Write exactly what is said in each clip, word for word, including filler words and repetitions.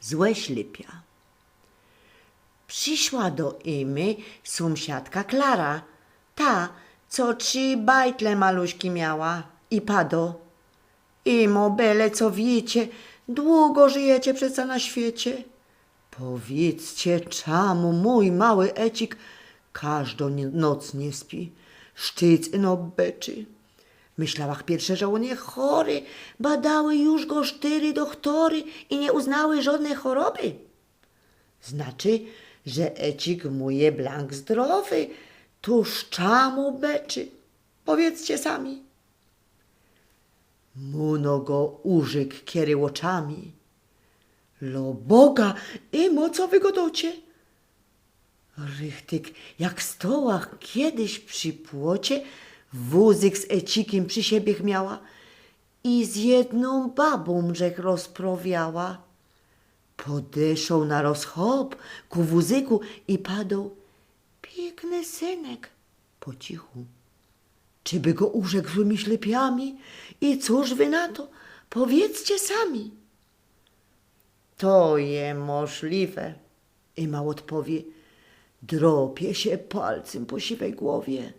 Złe ślepia. Przyszła do Imy sōmsiadka Klara, ta, co trzi bajtle maluśki miała, i pado: „Imo, bele co wiycie, dugo żyjecie przeca na świecie. Powiydzcie, czamu mōj mały Ecik kożdŏ ni-, noc niy spi, sztyc ino beczy?” Myślałach piyrsze, że ôn je chory, badały już go sztyry dochtory i niy uznały żŏdnyj choroby. Znaczy, że Ecik mōj je blank zdrowy, tōż czamu beczy? Powiydzcie sami. Muno go użyk kiery ôczami. „Lo Boga, Imo, co wy gŏdŏcie?” Rychtyk jak stołach kejś przi płocie, wōzyk z Ecikym przi siebie miała i z jednōm babōm żech rozprawiała. Podeszoł naroz chop ku wōzyku i padoł: „Piykny synek”, po cichu. „Czy by go urzekł złymi ślepiami? I cōż wy na to? Powiydzcie sami.” „To je możliwe”, Imo ôdpowiy. Drapie sie palcym po siwyj głowie.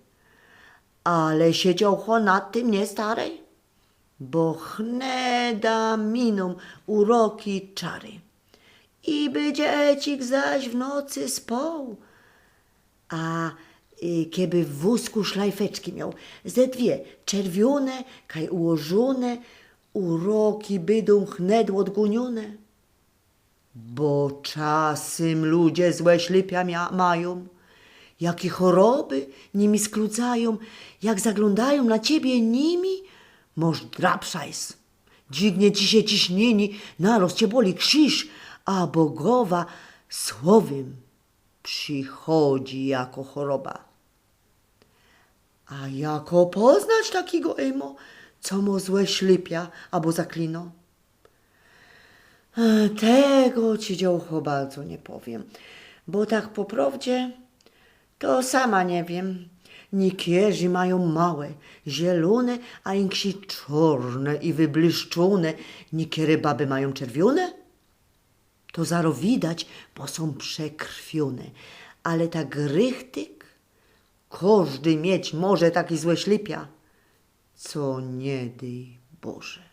Ale sie, dziołcho, nad tym niy staryj, bo chneda minōm uroki, czary. I bydzie Ecik zaś w nocy społ. A y, keby w wōzku szlajfeczki mioł, ze dwie, czerwiōne, kaj ułożōne, uroki bydōm chned ôdgōniōne. Bo czasym ludzie złe ślepia mia-, majōm, jakie choroby nimi sklucajōm, jak zaglōndajōm na ciebie nimi, mosz drapszajs. Dźwignie ci sie ciśniynie, naroz cie boli krziż, abo gowa, słowym, przichodzi jako choroba. A jako poznać takigo, Imo, co mo złe ślepia abo zaklino? E, tego ci, dziołcho, bardzo niy powiym, bo tak po prowdzie to sama niy wiym. Niykerzy majōm małe, zielōne, a inksi czŏrne i wyblyszczōne. Niykere baby majōm czerwiōne. To zarŏz widać, bo sōm przekrwiōne. Ale tak rychtyk, kożdy mieć może taki złe ślepia, co niy dyj Boże.